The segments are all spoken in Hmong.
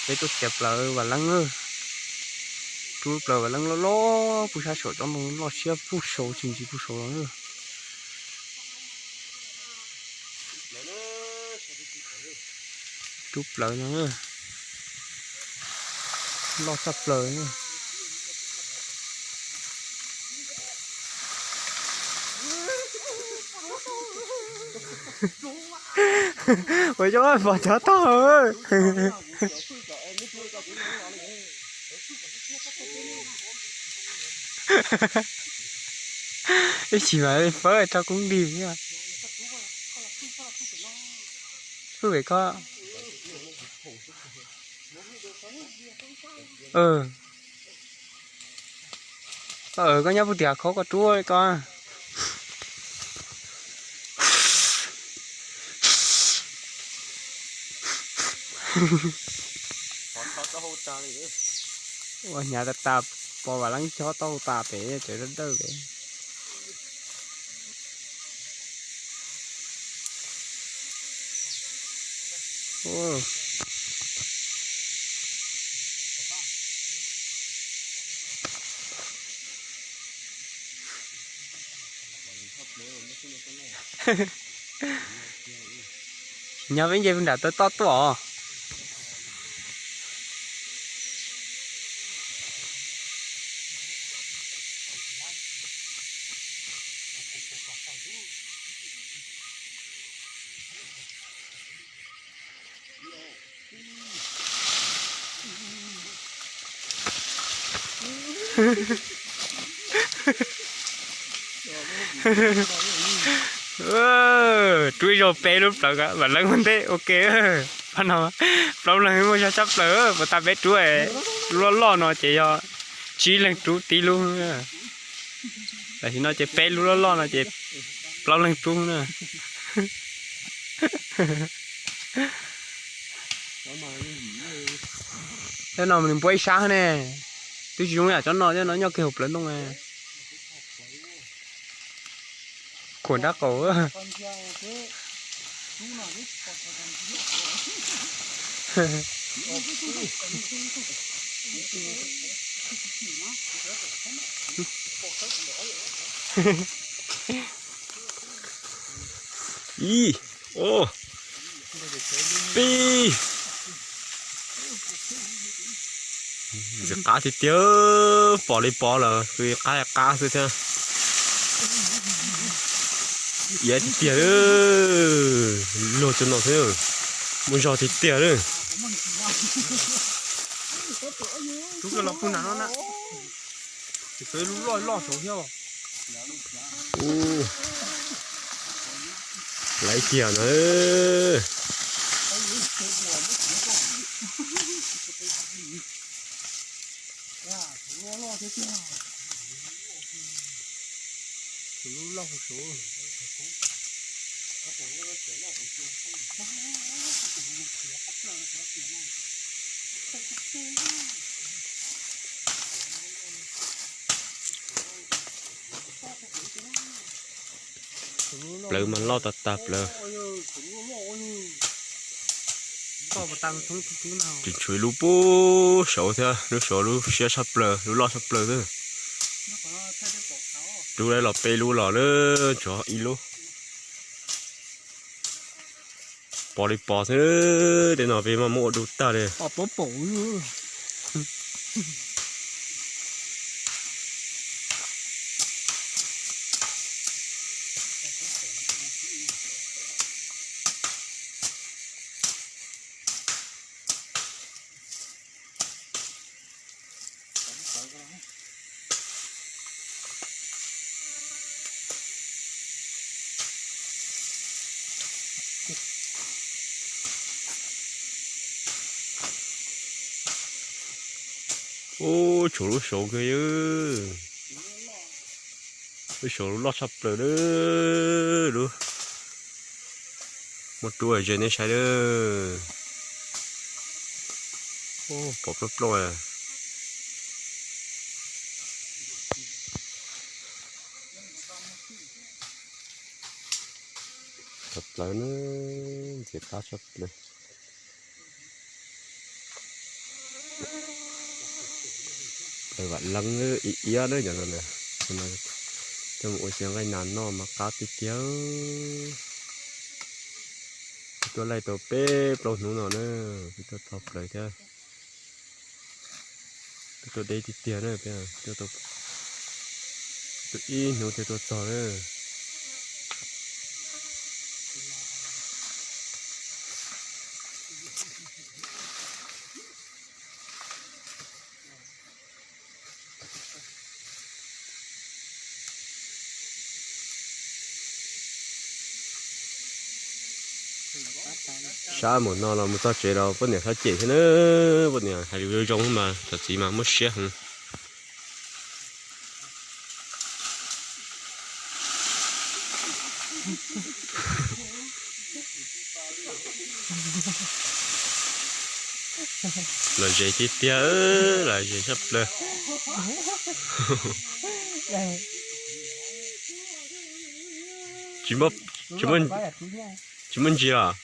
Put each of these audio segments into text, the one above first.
Peb tuaj txiav plaws Vam Leeb na. Rub plaws Vam Leeb loj loj puag sab saum tsob ntoo loj siab puag saud tsis ntsis puag saud los na. Rub plaws no na. Loj tshaj plaws. Ua cov pom cov tog. Ib chim mas fawb rau koob dig. Fwb pem ko. Koj nyob puag tim hav khoob koj rub ko. Ua hnyav tas tas, pom Vam Leeb chob taub hau tas pem tseem dawb dawb pem. Nyob peb nce puag nram taw toj tuaj os. Rub ib zaug peb lub plaws Vam Leeb ua ntej ua ke. Pab no plaub leeg muaj zog tshaj plaws, puas tas peb rub lub loj loj no ces yog tsib leeg rub tib lub. Tam sim no ces peb lub loj loj no ces plaub leeg rub na. Cov no nws npuab ib sab ne, twb tsis zoo yam cov no, cov no nyob kiag hauv plawv ntoo. Khuam nrab qaum. Ib, o, peb. Qab tiag tiag, pom li pom lawm, qab qab xwb thiab. Iav tiag tiag, luag txog no xwb, muaj zog tiag tiag lawm. Rub koj los puag nram no na. Lub loj loj saud thiab. Laiv tiag na. Plawv mas loj tas tas plawv. Tseem tshuav lub puag saud thiab, lub saud lub siab tshaj plaws, lub loj tshaj plaws xwb. Rub los peb lub los lawm, tshuav ib lub. Pom li pom xwb, tej no peb maj muab ua dub tag li. Ub, tshuav lub saud kawg, lub saud lub loj tshaj plaws lawm. Muab rub ze nej saib lawm. Pom plooj plooj. Tshaj plaws na, ntxim qab tshaj plaws. Vam leeb ib iab na cov no na. Coj mus ua xyaw nqaij nas noj mas qab tiag tiag. Twb tuaj laij tau peb plaub hnub no na, twb tuaj tho plawv thiab. Twb tuaj deb tiag tiag na, twb ib hnub thiaj tuaj txog na. Sab mus no los mus txog tsev los poj niam sab cem thiab na, poj niam hais lus zoo zoo mas cov txiv mas muab siab heev. Lom zem tiag tiag, lom zem tshaj plaws. Tsis muaj ntsis los?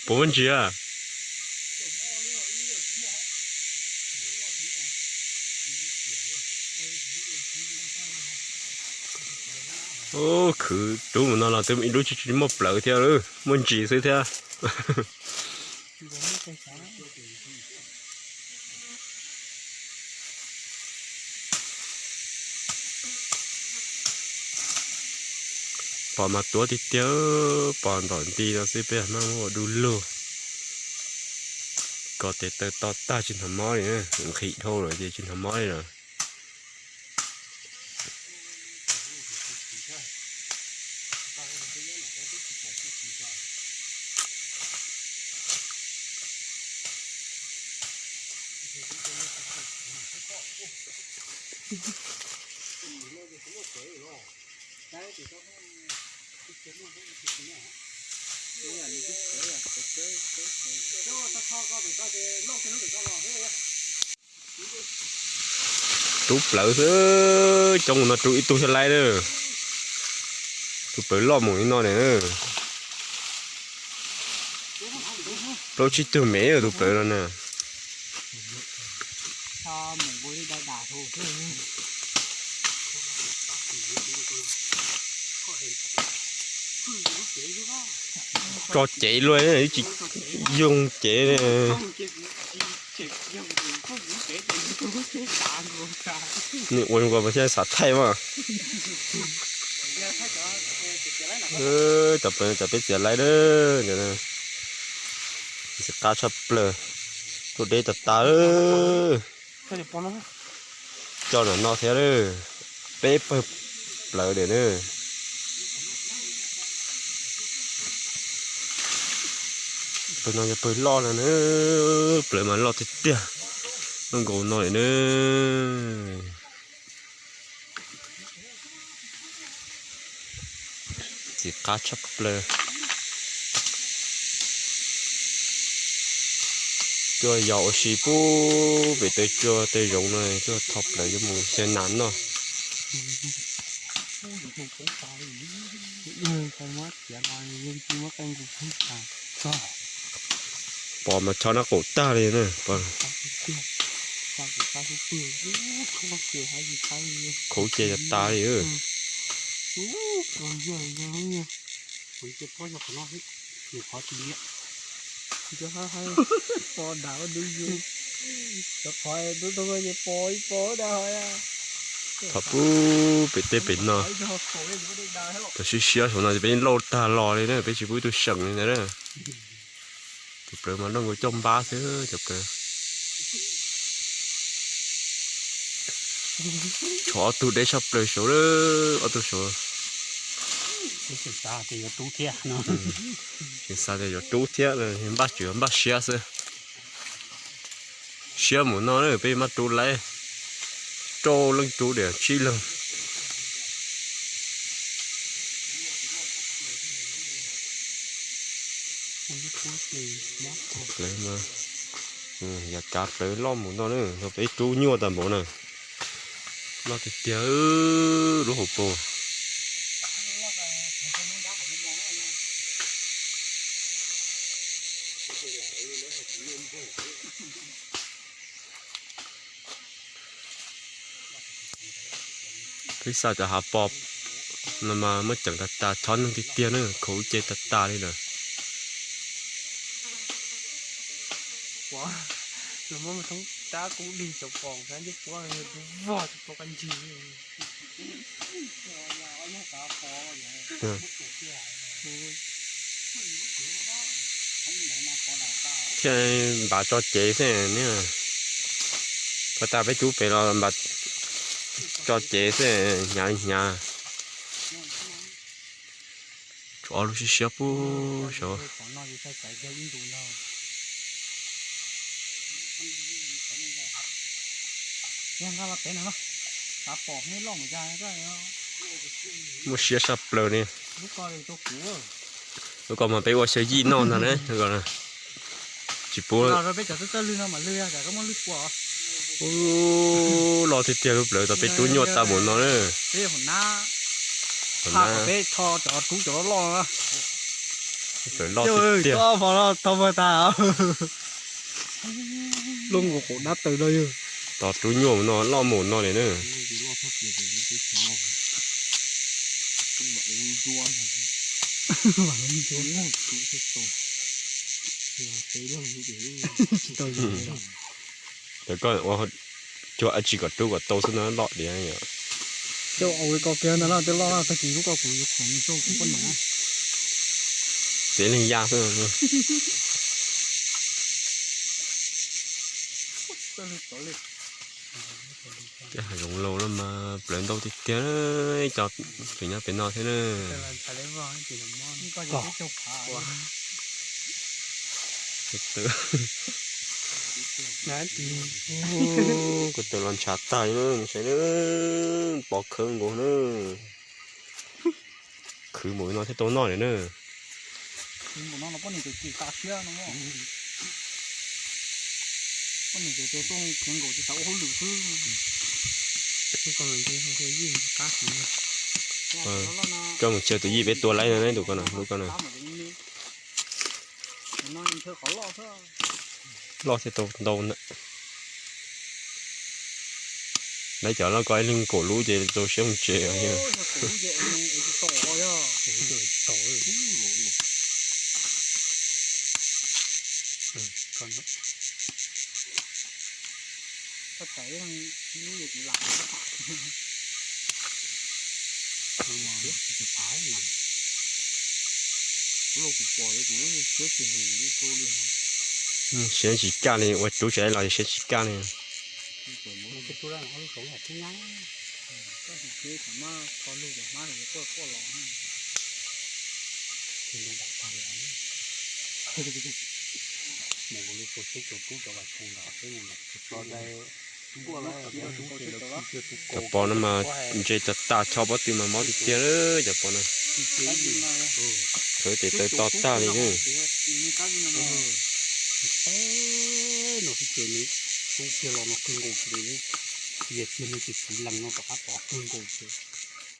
Puas muaj ntsis a? Khwv rub mus no los twb ib lub tsis muaj plawv thiab, muaj ntsis xwb thiab. Pos mas tuav tiag tiag, pos ntom nti no xwb peb maj muab ua du lug. Ko tes taw to tag tsis hnov mob li, nqhis dhau lawm ces tsis hnov mob li lawm. Rub plawv xwb, coob no rub ib tug thiaj laib na. Tus plawv loj mus li no ne. Plaub tsib tug mev tus plawv no na. Tso cev luaj, tsis yoog cev. Nws ua nkaus mas xav thaij mas. Cov peb txiav laib, ntxim qab tshaj plaws, tuaj deb tas tas. Coj nram no thiab, peb pawg plawv diam na. Pawg no yog pawg loj no na, plawv mas loj tiag tiag, loj nkaus no lawm na. Txiv qab tshaj plaws. Cuaj yos ua si pub pem tej cua tej zoov no, cuaj tho plaws yuav mus xyaw nas noj. Pos mas chob nab qaum tag li na. Khuv ces tas li. Thaum pub pem tej pem no, thaum siab siab saum no ces peb lauj tag los li na, peb tsis pub ib tug seem li ntawd na. Cov plawv mas loj nkaus coj npab xwb cov plawv. Tshuav ob tug deb tshaj plaws saud, ob tug saud. Tseem xav tias yuav rub thiab, npaj tseem npaj siab xwb. Siab mus no peb maj rub laib rau leej rub diam tsib leeg. Plawv, yav kav plawv loj mus no na, peb rub nyuaj tas npaum na. Loj tiag tiag, lub hauv paus. Peb xav cov hav pos no mas muab ceev tas tas, chob neeg tiag tiag na, khaum ub ce tas tas li lawm. Thiaj npav tso cev xwb ne. Puag ta peb cub pem los npav tso cev xwb, hnyav li hnyav. Tshuav ob lub siab siab pub saud. Muaj siab saj plaws li. Lub ko mas peb ua xyaw yij noj ntag na. Tsis pub. Ub, loj tiag tiag lub plawv tau peb rub nyuaj tag mus no na. Plawv loj tiag tiag. Lub nkaus qaum dab tawm no yog. Tos rub nyuaj mus no loj mus no li na. Cov koj ua cuag ab tsi kom rub kom tau xwb no loj diam yom. Coj ua ko kiag ntag na, tej loj tag kis lub ko kuv yuav khoom mus rau kuv poj niam. Txiav leej yaj xwb. Tej hav zoov laus no mas plawv ntau tiag tiag, ib co tseem nyob pem no thiab na. Kuv tawm los ntshav tag li na, saib na, pos khawv nkaus na. Khwv mus no thiaj tau noj li na. Koj mus cia tus yij peb tua laib no, tus ko no, lub ko na. Loj thiab tau ntau ntawm. Lawv cov loj ko ib leeg kaum lub ces rau siab mus tsev. Siab tsis kaj li, ua rub tsis los siab tsis kaj li. Cov pos no mas ntse tas tas, chob pob tw mas mob tiag tiag, cov pos no. Khwv ces tawv to tag li na.